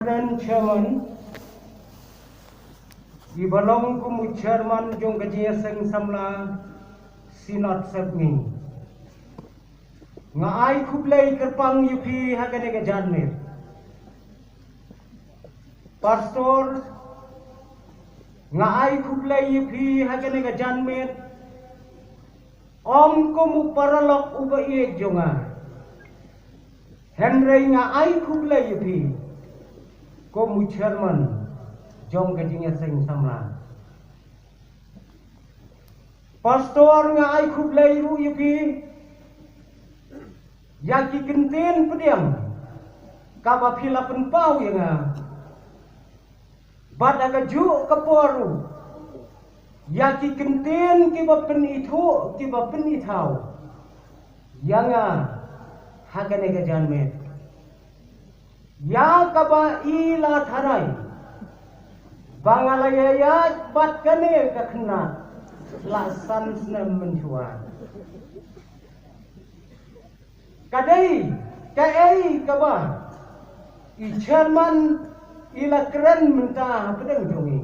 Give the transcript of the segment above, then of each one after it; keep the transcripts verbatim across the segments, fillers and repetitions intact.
Reverend Chairman, i ba long kum u Chairman jong ka Jingïaseng Samla Synod Sepngi. Nga ai khublei kyrpang ïa phi ha kane ka janmiet. Pastor, nga ai khublei ïa phi ha kane ka janmiet. Ym kum u paralok uba ïeit jong nga, hynrei nga ai khublei ïa phi kum u Chairman jong ka Jingïaseng Samla. Pastor, nga ai khublei ruh ïa phi ïa ki kyntien pdiang kaba phi la pynpaw ïa nga. Bad ha kajuh ka por ruh, ïa ki kyntien kiba pynithuh, kiba pynithaw ïa nga ha kane ka janmiet. Ïa kaba i la tharai ba nga la ïaid bad kane ka khynnah la san snem mynshuwa. Ka dei kaei kaba i Chairman i la kren mynta hapdeng jong i.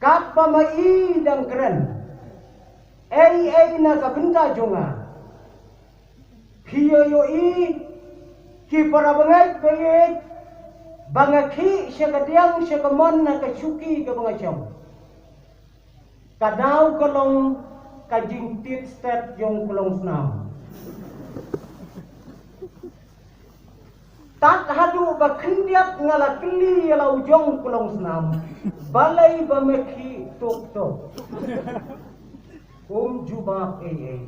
Katba ma i dang kren ei ei na ka bynta jong nga, phi ïoh ïohi ki para bangeit bangeit ba nga khih sha ka diang sha ka mon na ka shuki kaba nga shong. Ka daw ka long ka jingtied stet jong u klongsnam. Tad haduh ba khyndiat nga la kylli ïa la u jong u klongsnam, balei ba me khih tuk tuk. Um jubab ei ei.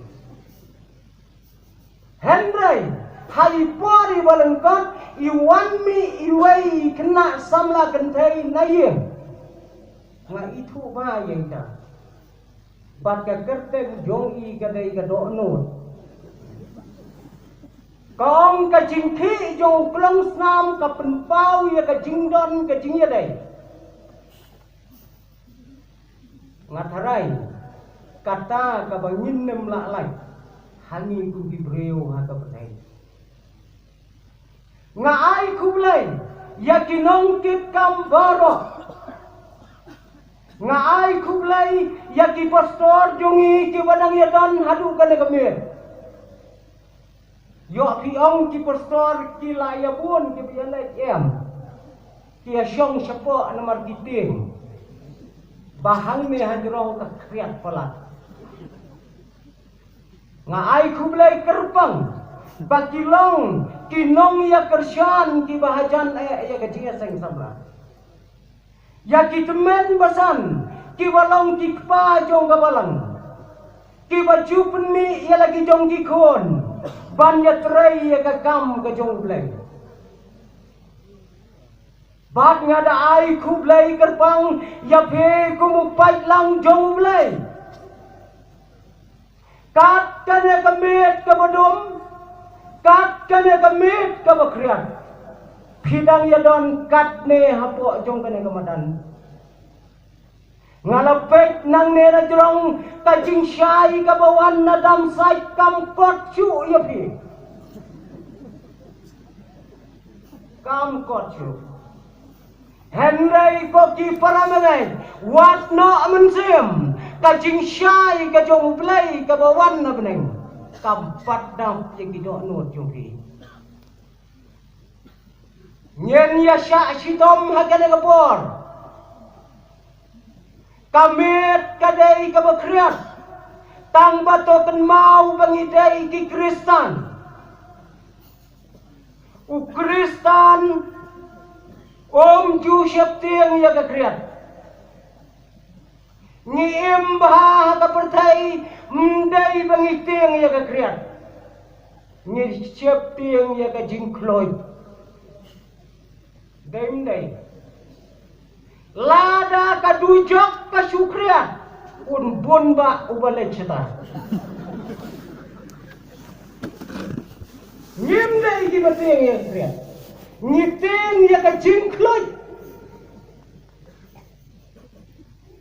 Hynrei ha i por iba lyngkot i wan mih iwei i khynnah samla kynthei na ïing. Nga ithuh bha ïa ita. Bad ka kyrteng jong i ka dei ka Dohnud. Ka ong ka jingkhih jong u klongsnam ka pynpaw ïa ka jingdon ka jingïadei. Nga tharai kata kaba ngin nym lah lait ha ngi kum ki briew ha ka pyrthei. Nga ai khublei ïa ki nongkit kam baroh. Nga ai khublei ïa ki pastor jong ngi kiba dang ïadon haduh kane ka miet. Ïoh phi ong ki pastor ki la ïa bun kiba ïa leit, em, ki ïa shong shapoh namar ki tieng ba hangne hajrong ka khriat palat. Nga ai khublei kyrpang ba ki long ki nongïakyrshan kiba hajan eh ïa ka Jingïaseng Samla. Ïa ki tymmen basan kiba long ki kpa jong ka balang, kiba ju pynmih ïa la ki jong ki khun ban ïatrei ïa ka kam ka jong U Blei. Bad nga da ai khublei kyrpang ïa phi kum u paidlang jong U Blei. Kat kane ka miet kaba dum, kat kane ka miet kaba khriat, phi dang ïadon katne hapoh jong kane ka madan. Nga la peit nangne na jrong ka jingshai kaba wan na Damsait kam kot shuh ïa phi. Kam kot shuh. Hynrei ko ki para bangeit, wat noh mynsiem, ka jingshai ka jong U Blei kaba wan na bneng kam pat dap ïa ki dohnud jong phi. Ngin ïa shah shitom ha kane ka por. Ka miet ka dei kaba khriat, tang ba to kynmaw ba ngi dei ki Khristan. U Khristan um ju sheptieng ïa ka khriat. Ngi im bha ha ka pyrthei, ym dei ba ngi tieng ïa ka khriat. Ngi sheptieng ïa ka jingkhluit. Dei ym dei? Lada ka dujok ka shu khriat, un bun bah uba leit shata. Ngim dei kiba tieng ïa ka khriat. Ngi tieng ïa ka jingkhluit.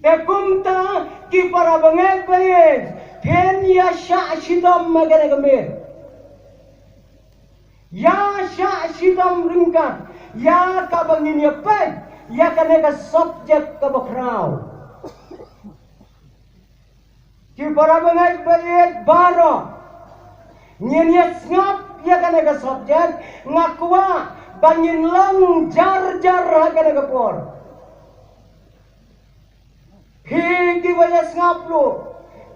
Te kumta ki para bangeit bangeit, phin ïa shah shitom ha kane ka miet. Ïa shah shitom ryngkat ïa kaba ngin ïa peit ïa kane ka subject kaba khraw. Ki para bangeit ba ïeit baroh, ngin ïa sngap ïa kane ka subject. Nga kwah ba ngin long jar jar ha kane ka por. Phi kiba ïa sngap ruh,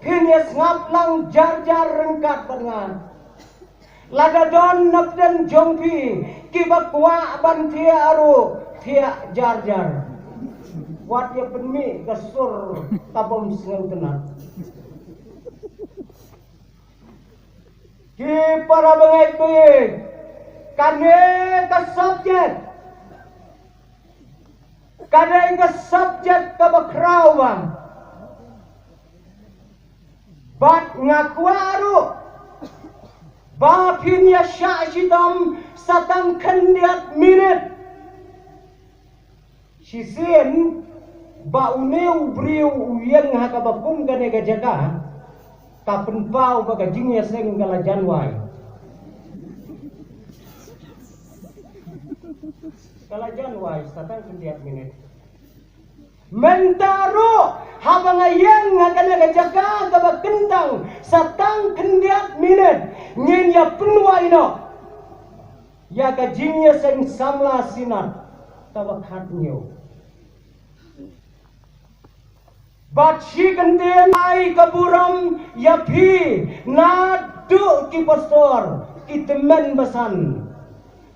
phin ïa sngap lang jar jar ryngkat bad nga. Lada don na pdeng jong phi kiba kwah ban thiah ruh, thiah jar jar. Wat ïa pynmih ka sur ka bym sngewtynnat. Ki para bangeit, bangeit, kane ka subject, kane ka subject kaba khraw bha. Bad nga kwah ruh ba phin ïa shah shitom sa tang khyndiat minit. Shisien ba une u briew u ïeng ha kaba kum kane ka jaka, ka pynpaw ba ka jingïaseng ka la jan wai. Ka la jan wai sa tang khyndiat minit. Mynta ruh haba nga ïeng ha kane ka jaka kaba kyntang sa tang khyndiat minit, ngin ïa pynwai noh ïa ka jingïaseng samla Synod kaba khathynñiew. Bad shi kyntien ai ka burom ïa phi naduh ki pastor, ki tymmen basan,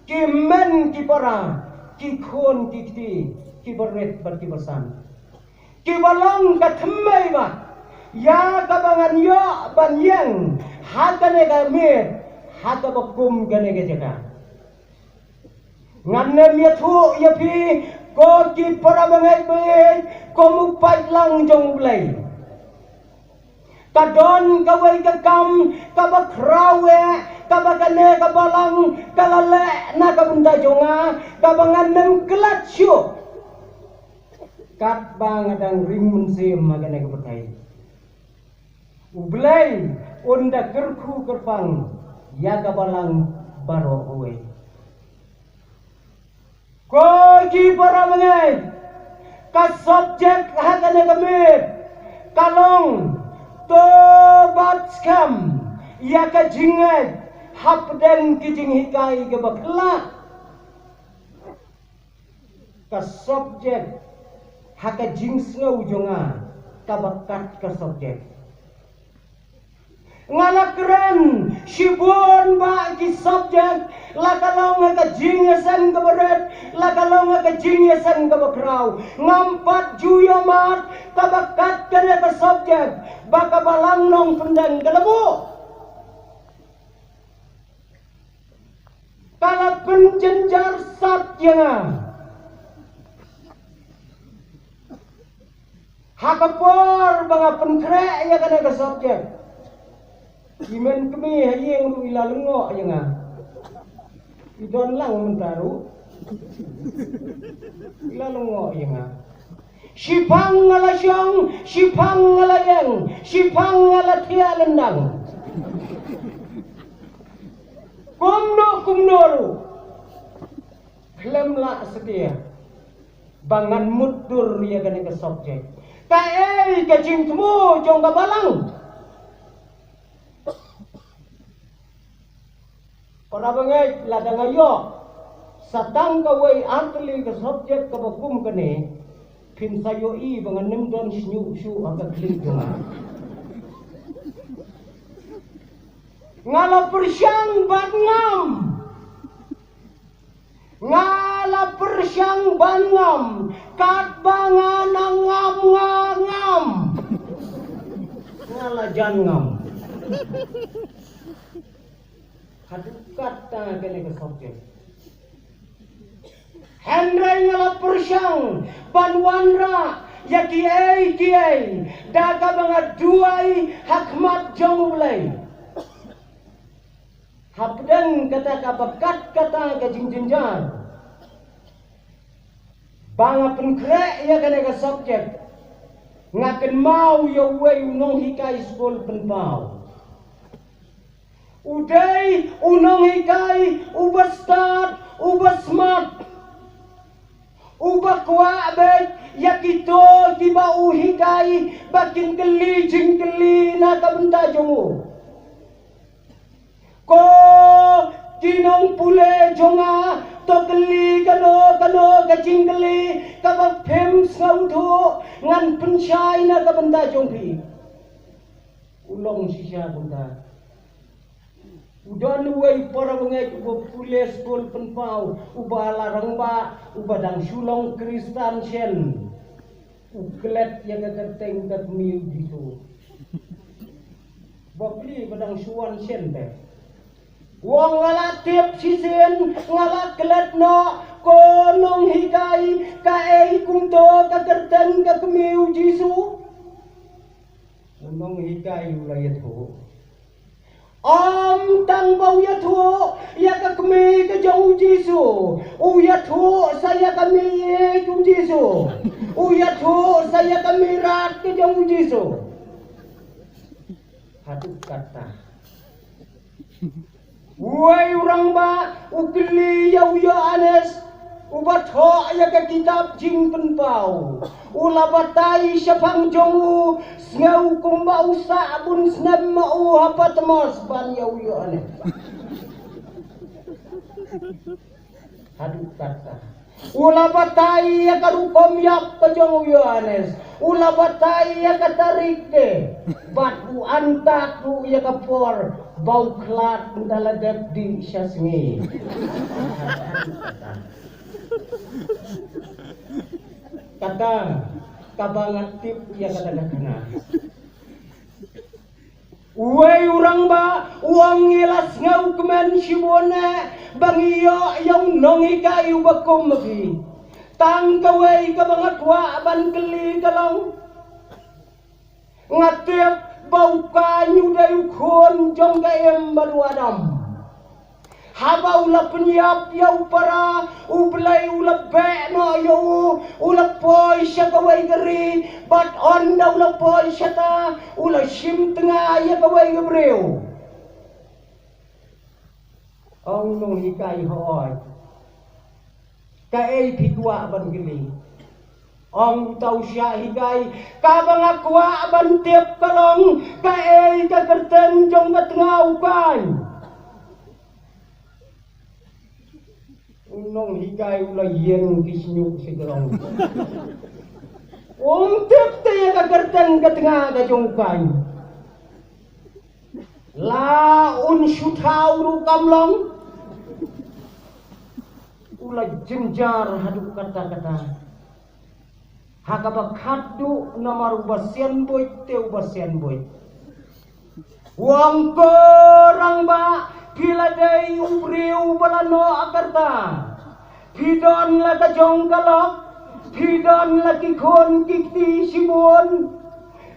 ki men ki para, ki khun ki kti, ki barit bad ki basan, kiba long ka thymmei bha ïa kaba ngan ïoh ban ïeng ha kane ka miet, ha kaba kum kane ka jaka. Ngan nym ïathuh ïa phi, ko ki para bangeit, bangeit, kum u paidlang jong U Blei. Ka don kawei ka kam kaba khraw eh, kaba kane ka balang ka la leh na ka bynta jong nga, kaba ngan nym klet shuh katba nga dang ring mynsiem ha kane ka pyrthei. U Blei un da kyrkhu kyrpang ïa ka balang baroh kawei. Ko ki para bangeit, ka subject ha kane ka miet ka long: To bat skhem ïa ka jingngeit hapdeng ki jinghikai kiba khlad. Ka subject ha ka jingsngew jong nga kaba kat ka subject. Nga la kren shibun bah ki subject, la ka long ha ka jingïaseng kaba rit, la ka long ha ka jingïaseng kaba khraw. Ngam pat ju ïohmad kaba kat kane ka subject ba ka Balang Nongpyndeng ka la buh. Ka la pynjynjar sat ïa nga ha ka por ba nga pynkhreh ïa kane ka subject. I men kmie ha ïing ruh i la lyngngoh ïa nga. I don lang mynta ruh i la lyngngoh ïa nga. Shiphang nga la shong, shiphang nga la ïeng, shiphang nga la thiah lyndang. Kumno kumno ruh khlem lah satia ba ngan mutdur ïa kane ka subject. Kaei ka jingthmu jong ka Balang? Para bangeit, lada nga ïoh sa tang kawei ar tylli ka subject kaba kum kane, phin sa ïohi ba ngan nym don shñiuh shuh ha ka khlieh jong nga. Nga la pyrshang ban ngam. Nga la pyrshang ban ngam, katba nga nang ngam nga ngam. Nga la jan ngam. Haduh katta kane ka subject. Hynrei nga la pyrshang ban wanrah ïa kiei kiei da kaba nga duwai ha khmat jong U Blei. Hapdeng kata kaba kat kata ka jingjynjar ba nga pynkhreh ïa kane ka subject, nga kynmaw ïa uwei u nonghikai skul pynpaw. U dei u nonghikai uba stad, uba smat, uba kwah beit ïa kito kiba u hikai ba kin kylli jingkylli na ka bynta jong u. Ko ki nongpule jong nga, to kylli kano kano ka jingkylli kaba phim sngewthuh, ngan pynshai na ka bynta jong phi. U long shisha kumta. U don uwei u parabangeit uba pule skul pynpaw, uba la rangbah, uba dang shu long Khristan shen. U klet ïa ka kyrteng ka kmie u Jisu. Bapli ba dang shu wan shen te. U ong nga la tip shisien, nga la klet noh, ko nonghikai, kaei kumto ka kyrteng ka kmie u Jisu. U nonghikai u la ïathuh. Ym tang ba u ïathuh ïa ka kmie ka jong u Jisu, u ïathuh sa ïa ka mei ïeit u Jisu, u ïathuh sa ïa ka mei rat ka jong u Jisu. Haduh katta. Uwei u rangbah u kylli ïa u Ïoannis, uba thoh ïa ka kitab Jingpynpaw. U la batai shaphang jong u, sngew kumba u sah bun snem ma u ha Patmos ban ïa u Ïoannis. Haduh katta. U la batai ïa ka rukom ïap ka jong u Ïoannis. U la batai ïa ka tarik te. Bad u antad ruh ïa ka por ba u khlad ynda la dep dih sha sngi. Kata kaba nga tip ïa kata ka khynnah. Uwei u rangbah u ong ngi la sngewkmen shibun eh ba ngi ïoh ïa u nonghikai uba kum ma phi. Tang kawei kaba nga kwah ban kylli ka long, nga tip ba u Kain u dei u khun jong ka Im bad u Adam. Haba u la pynïap ïa u para, U Blei u la beh noh ïa u, u la poi sha kawei ka ri, bad ynda u la poi shata, u la shim tnga ïa kawei ka briew. Ong u nonghikai, hooid. Kaei phi kwah ban kylli? Ong uta u shah hikai, kaba nga kwah ban tip ka long, kaei ka kyrteng jong ka tnga u Kain. U nonghikai u la ïeng ki shñiuh shi ka long. Um tip te ïa ka kyrteng ka tnga ka jong u Kain. La un shu thaw ruh kam long. U la jynjar haduh katta katta. Ha kaba khatduh namar uba sian buit te uba sian buit. U ong, ko rangbah, phi la dei u briew ba la noh ka rta. Phi don la ka jong ka lok, phi don la ki khun ki kti shibun.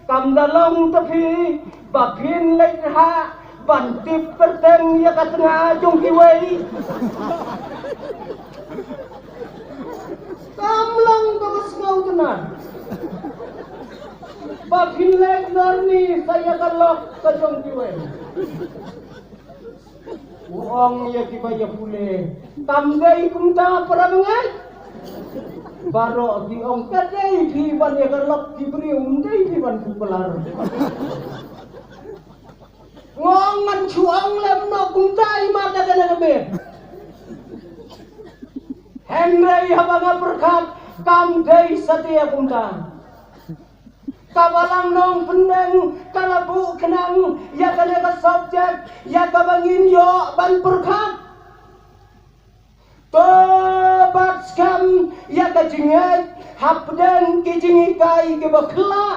Kam da long ta phi ba phin leit rhah ban tip kyrteng ïa ka tnga jong kiwei. Kam long kaba sngewtynnat ba phin leit norni sa ïa ka lok ka jong kiwei. U ong ïa kiba ïa pule, kam dei kumta para bangeit. Baroh ki ong, ka dei phi ban ïa ka lok ki briew, ym dei phi ban popular. Nga ong ngan shu ong lem noh kumta i mat da kane ka miet. Hynrei haba nga pyrkhat, kam dei satia kumta. Kaba lang nongpyndeng ka la buh khnang ïa kane ka subject ïa kaba ngin ïoh ban pyrkhat. To bat skhem ïa ka jingngeit hapdeng ki jinghikai kiba khlah.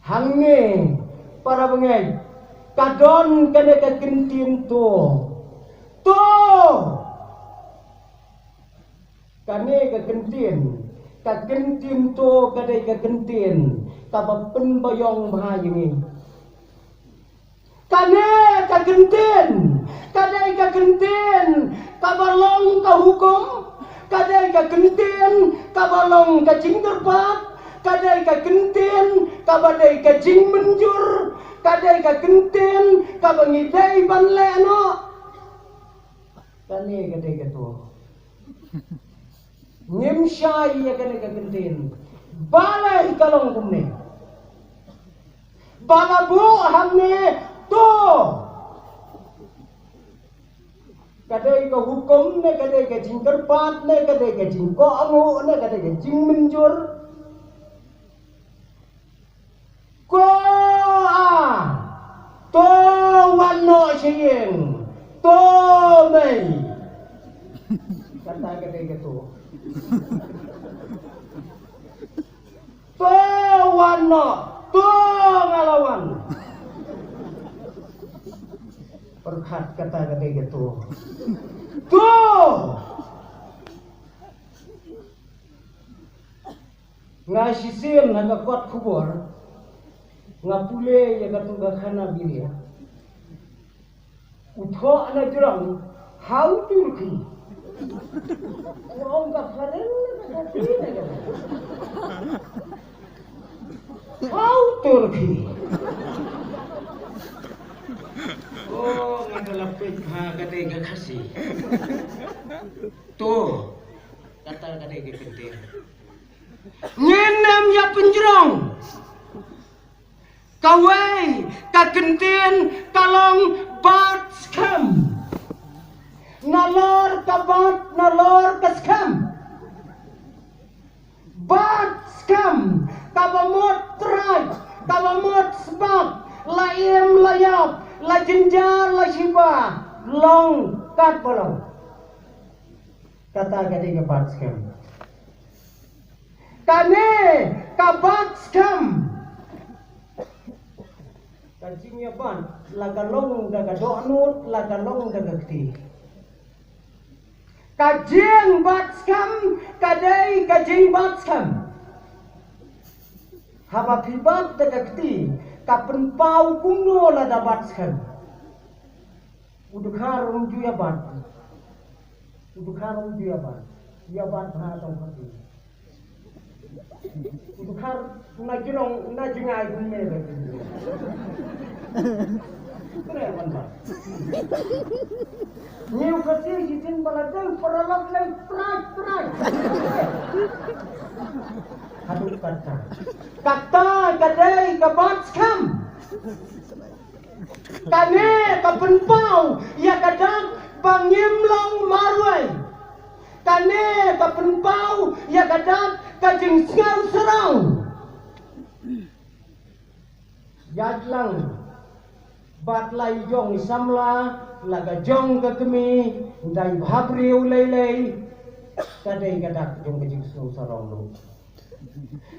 Hangne para bangeit, ka don kane ka kyntien to. To! Kane ka kyntien, ka kyntien to ka dei ka kyntien kaba pynbiang bha ïa ngi. Kane ka kyntien ka dei ka kyntien kaba long ka hukum, ka dei ka kyntien kaba long ka jingkyrpad, Ka dei ka kyntien kaba dei ka jingmynjur, ka dei ka kyntien kaba ngi dei ban leh noh. Kane ka dei ka to. Ngim shai ïa kane ka kyntien. Balei ka long kumne? Ba la buh hangne to. Ka dei ka hukum ne ka dei ka jingkyrpad ne ka dei ka jingkohnguh ne ka dei ka jingmynjur. Ko a, to wan noh sha ïing, to mei. Kata ka dei ka to. To wan noh, to nga la wan. Pyrkhat kata ka dei ka to. To! Nga shisien ha ka kot khubor, nga pule ïa katu ka khana biria. U thoh na jrong, ha u Turki. Nga ong ka phareng na ka Khasi na ka. Ha u Turki. Oh, nga da la peit ha ka dei ka Khasi. To, kata ka dei ka kyntien. Ngin ym ïa pynjrong. Kawei ka kyntien ka long bat skhem. Nalor ka bat, nalor ka skhem. Bat skhem, kaba mut trai, kaba mut sbak, la im la ïap, la jynjar la shiba, long katba long. Kata ka dei ka bat skhem. Kane ka bat skhem. Ka jingïabat la ka long da ka dohnud, la ka long da ka kti. Ka jingbat skhem ka dei ka jingbat skhem. Haba phi bat da ka kti, ka pynpaw kumno lada bat skhem. U dkhar um ju ïabat. U dkhar um ju ïabat. Ïabat bha tang pati. U dkhar na jrong na jngai kum me ba. Tre ban ba. Ngi u Khasi ki jin ba la dang paralok lei trai trai. Haduh kata. Kata ka dei ka bat skhem. Kane ka pynpaw ïa ka dak ba ngim long marwei. Kane ka pynpaw ïa ka dak ka jingsngew sarong. Ïaid lang bad la i jong i samla, la ka jong ka kmie, dei bha briew lei lei. Ka dei ka dak jong ka jingsngew sarong ruh.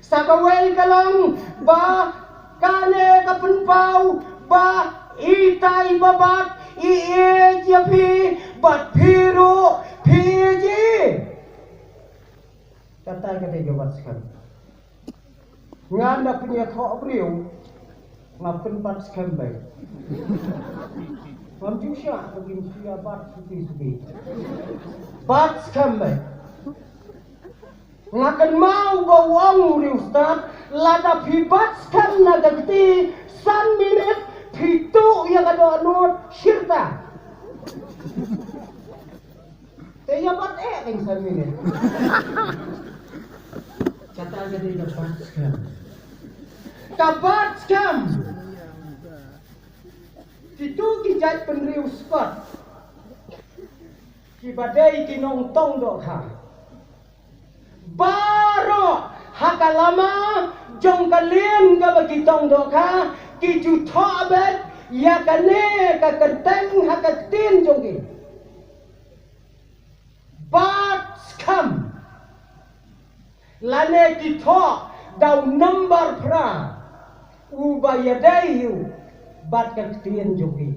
Sa kawei ka long ba kane ka pynpaw ba itai ba bat i ïeit ïa phi bad phi ruh phi ïeit ïa i. Kata ka dei ka bat skhem. Nga da pynïathoh briew. Nga pynbat skhem beit. Ngam ju shah ba kin shu ïabat suki suki. Bat skhem beit. Nga kynmaw ba u ong u riewstad, lada phi bat skhem na ka kti san minit, phi tuh ïa ka dohnud shirta. Te ïa bat eh keiñ san minit. Kata ka dei ka bat skhem. Ka bat skhem. Kitu ki jait bynriew spot. Kiba dei ki nongtong dohkha. Baroh ha ka lama jong ka lieng kaba ki tong dohkha, ki ju thoh beit ïa kane ka kyrteng ha ka ktien jong ki. Bat skhem. Lane ki thoh da u nambar phra uba ïadei hi u bad ka ktien jong ki.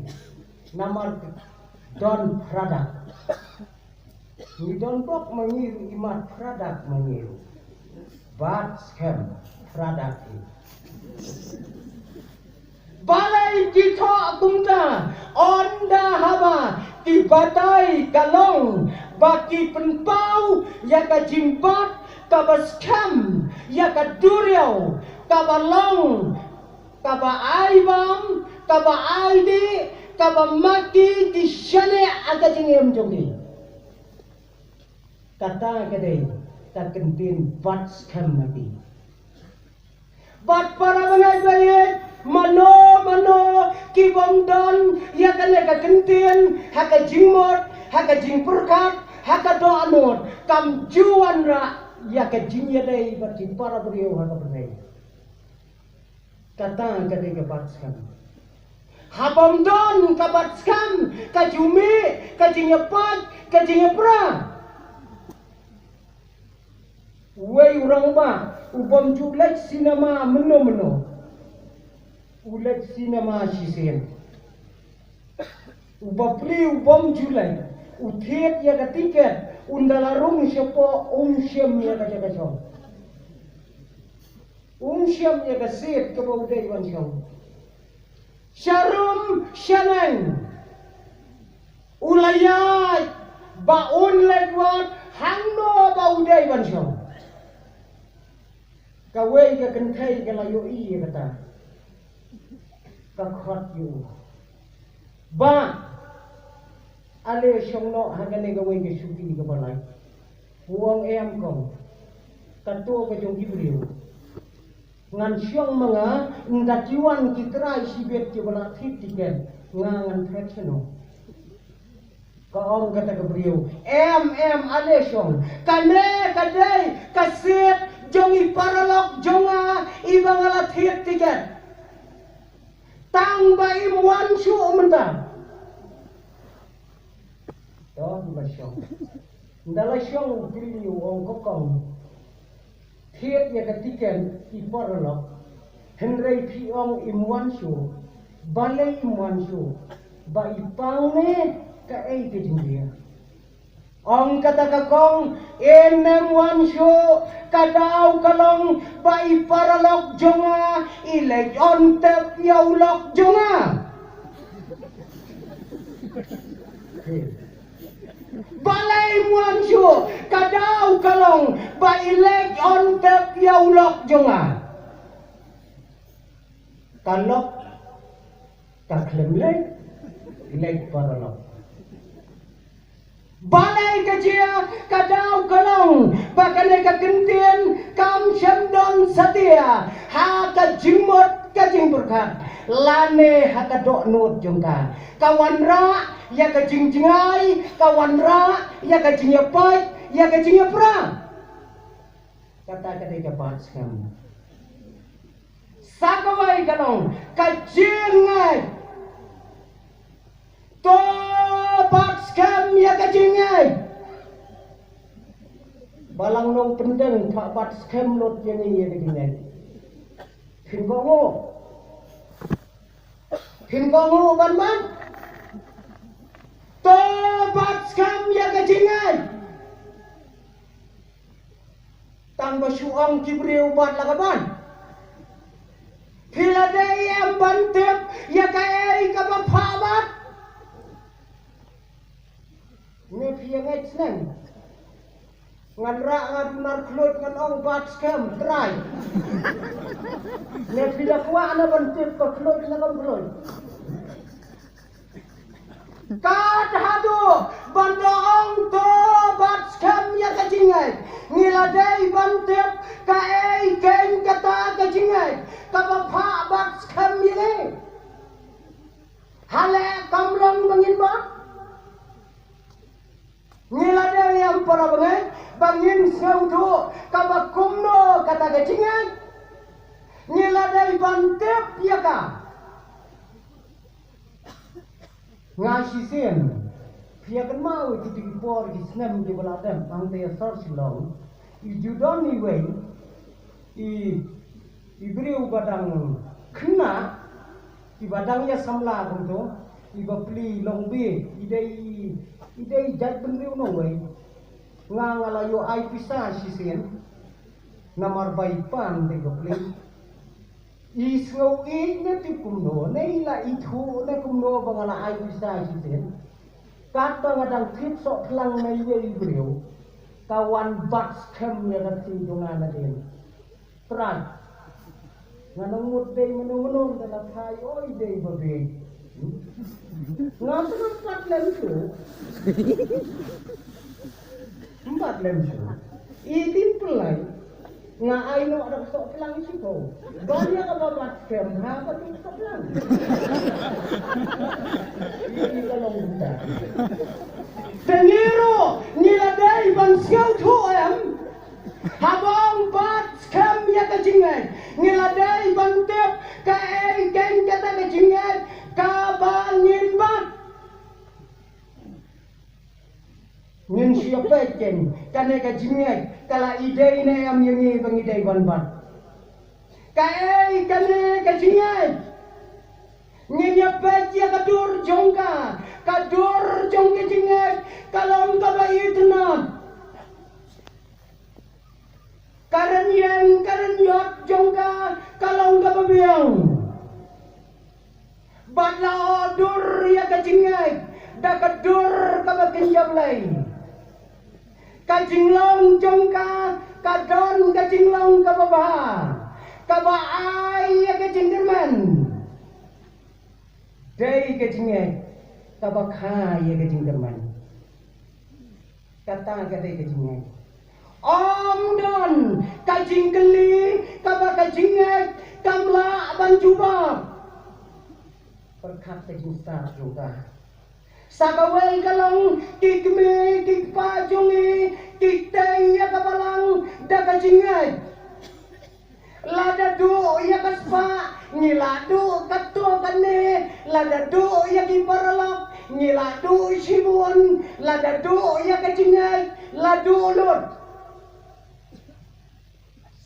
Namar don phra dak. Ngi don bok ma ngi ruh, i mat phra dak ma ngi ruh. Bat skhem phra dak hi. Balei ki thoh kumta? Ynda haba ki batai ka long ba ki pynpaw ïa ka jingbat kaba skhem ïa ka duriaw, kaba long, kaba ai bam, kaba ai dih, kaba maki ki shane ha ka jingim jong ki. Kata ka dei ka kyntien bat skhem maki. Bad para bangeit bangeit, mano mano ki bym don ïa kane ka kyntien ha ka jingmut, ha ka jingpyrkhat, ha ka dohnud, kam ju wanrah ïa ka jingïadei bad ki para briew ha ka pyrthei. Kata ka dei ka bat skhem. Haba ym don ka bat skhem, ka ju mih ka jingïapait, ka jingïapra. Uwei u rangbah u bym ju leit cinema mynno mynno, u leit cinema shisien. U bapli u bym ju leit, u thied ïa ka tiket, un da la rung shapoh, um shem ïa ka jaka shong. Um shem ïa ka seat kaba u dei ban shong. Sharum shaneng u la ïaid ba un leit wad hangno ba u dei ban shong. Kawei ka kynthei ka la ïohi ïa kata, ka khot ïa u, "Bah, ale shong noh ha kane kawei ka shuki kaba lait." U ong, "Em kong, kato ka jong ki briew. Ngan shong ma nga, ynda ki wan ki trai shibit kiba la thied tiket, nga ngan phet shano?" Ka ong kata ka briew, "Em, em, ale shong. Kane ka dei ka seat jong i paralok jong nga iba nga la thied tiket. Tang ba im wan shuh mynta." To, ba shong. Ynda la shong u kylli u ong, "Ko kong, thied ïa ka tiket i paralok, hynrei phi ong im wan shuh. Balei im wan shuh? Ba i pang ne kaei ka jingjia?" Ong kata ka kong, "Ym wan shuh, ka daw ka long ba i paralok jong nga i leit on tep ïa u lok jong nga." Balei ym wan shuh? Ka daw ka long ba i leit on tep ïa u lok jong nga. Ka lok ka khlem leit, leit paralok. Balei ka jia? Ka daw ka long ba kane ka kyntien kam shym don satia ha ka jingmut ka jingpyrkhat lane ha ka dohnud jong ka. Ka wanrah ïa ka jingjngai, ka wanrah ïa ka jingïapait, ïa ka jingïapra. Kata ka dei ka bat skhem. Sa kawei ka long ka jingngeit. To bat skhem ïa ka jingngeit. Balang Nongpyndeng, phah bat skhem lut ïa ngi ïa ka jingngeit. Phin kohnguh? Phin kohnguh ban bat? To bat skhem ïa ka jingngeit. Tang ba shu ong ki briew bat la ka ban. Phi la dei em ban tip ïa kaei kaba phah bat? Ne phi ïa ngeit sneng? Ngan rah, ngan nar khluit, ngan ong bat skhem, trai. Ne phi la kwah na ban tip ka khluit na kam khluit? Kat haduh ban da ong to bat skhem ïa ka jingngeit, ngi la dei ban tip kaei keiñ kata ka jingngeit kaba phah bat skhem ïa ngi. Hale kam long ba ngin bat. Ngi la dei em para bangeit ba ngin sngewthuh kaba kumno kata ka jingngeit. Ngi la dei ban tip ïa ka. Nga shisien, phi ïa kynmaw ïa kito ki por ki snem kiba la dep, hangta ïa sor Shillong, i ju don iwei i, i briew ba dang khynnah, iba dang ïa samla kumto, iba plie long beit, i dei, i dei jaitbynriew nongwei. Nga, nga la ïoh ai pisa shisien namar ba i pan te ka plie. I sngew ïeit ne tip kumno, ne i la ithuh ne kumno ba nga la ai pisa shisien. Katba nga dang tip soh phlang na iwei i briew, Ka wan bat skhem ïa ka kti jong nga nadien. Trai. Nga nang mut dei mano mano da la phai oi dei ba beit. Nga tengah pat lem tu. Mbat lem tu. I tin pelai. Nga ai noh da ka soh plang shi ko. Ban ïa ka ba bat skhem ha ka tu ka plang. Ïa ka long buta. Te ngi ruh ngi la dei ban sngewthuh em. Haba ong bat skhem ïa ka jingngeit ngi la dei ban tip kaei keiñ kata ka jingngeit kaba ngin bat. Ngin shu ïa peit keiñ kane ka jingngeit ka la i dei ne em ïa ngi ba ngi dei ban bat. Kaei kane ka jingngeit? Ngin ïa peit ïa ka dur jong ka, ka dur jong ka jingngeit ka long kaba itynnad. Ka rynïeng ka rynïot jong ka ka long kaba biang. Bad la dur ïa ka jingngeit da ka dur kaba kynja Blei. Ka jinglong jong ka ka don ka jinglong kaba bha, kaba ai ïa ka jingkyrmen. Dei ka jingngeit kaba kha ïa ka jingkyrmen. Kata ka dei ka jingngeit. Ym don ka jingkylli kaba ka jingngeit kam lah ban jubab. Pyrkhat ka jingstad jong ka. Sa kawei ka long ki kmie ki kpa jong ngi ki tei ïa ka balang da ka jingngeit. Lada duh ïa ka spah ngi la duh katto katne, lada duh ïa ki paralok ngi la duh shibun, lada duh ïa ka jingngeit la duh lut.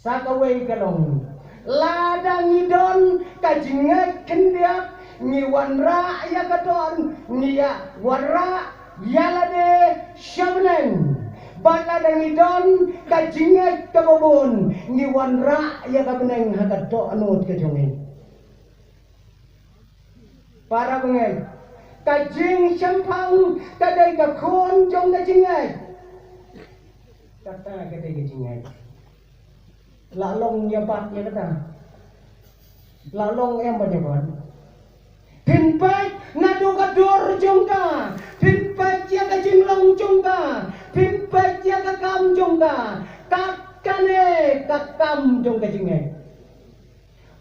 Sa kawei ka long lada ngi don ka jingngeit khyndiat ngi wanrah ïa ka dohnud, ngi ïa wanrah ïa lade sha bneng. Bad lada ngi don ka jingngeit kaba bun ngi wanrah ïa ka bneng ha ka dohnud ka jong ngi. Para bangeit, ka jingshemphang ka dei ka khun jong ka jingngeit. Kata ka dei ka jingngeit. La long ïa bat ïa kata. La long em ban ïa bat. Phin peit naduh ka dur jong ka, phin peit ïa ka jinglong jong ka, phin peit ïa ka kam jong ka. Kat kane ka kam jong ka jingngeit.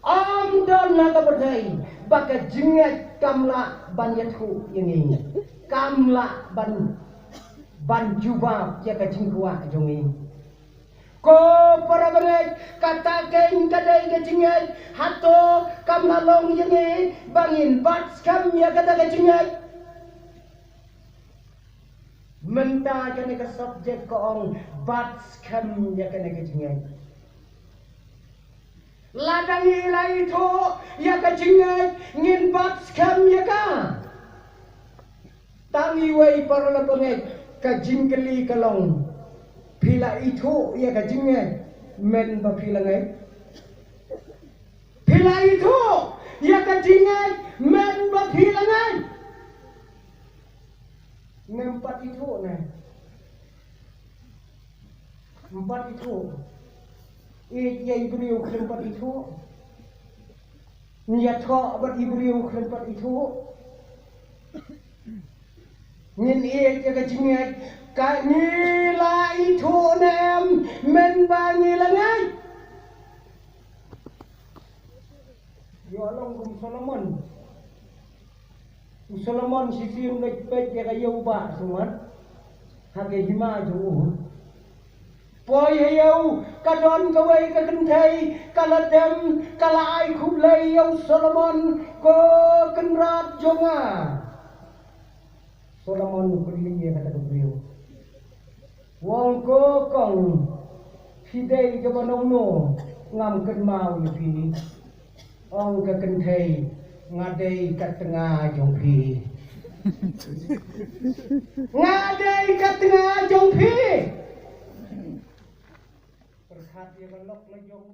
Ym don na ka pyrthei ba ka jingngeit kam lah ban ïathuh ïa ngi, kam lah ban ban jubab ïa ka jingkwah jong ngi. Ko para bangeit, kata keiñ ka dei ka jingngeit. Hato kam lah long ïa ngi ba ngin bat skhem ïa kata ka jingngeit? Mynta kane ka subject ka ong bat skhem ïa kane ka jingngeit. Lada ngi la ithuh ïa ka jingngeit ngin bat skhem ïa ka. Tang iwei para la bangeit, ka jingkylli ka long, phi la ithuh ïa ka jingngeit mynba phi la ngeit? Phi la ithuh ïa ka jingngeit mynba phi la ngeit? Ngim pat ithuh ne? Ngim pat ithuh. Ïeit ïa i briew khlem pat ithuh. Ïathoh bad i briew khlem pat ithuh. Ngin ïeit ïa ka jingngeit ka ngi la ithuh ne em mynba ngi la ngeit? Ïoh long kum Solomon. U Solomon shisien leit peit ïa ka ïew ba sumar ha ka hima jong u. Poi ha ïew ka don kawei ka kynthei ka la dem ka la ai khublei ïa u Solomon, ko kynrad jong nga. Solomon u kylli ïa kata ka briew. U ong ko kong, phi dei kaba nongno, ngam kynmaw ïa phi. Ong ka kynthei, nga dei ka tnga jong phi. Nga dei ka tnga jong phi. Pyrkhat ïa ka lok la jong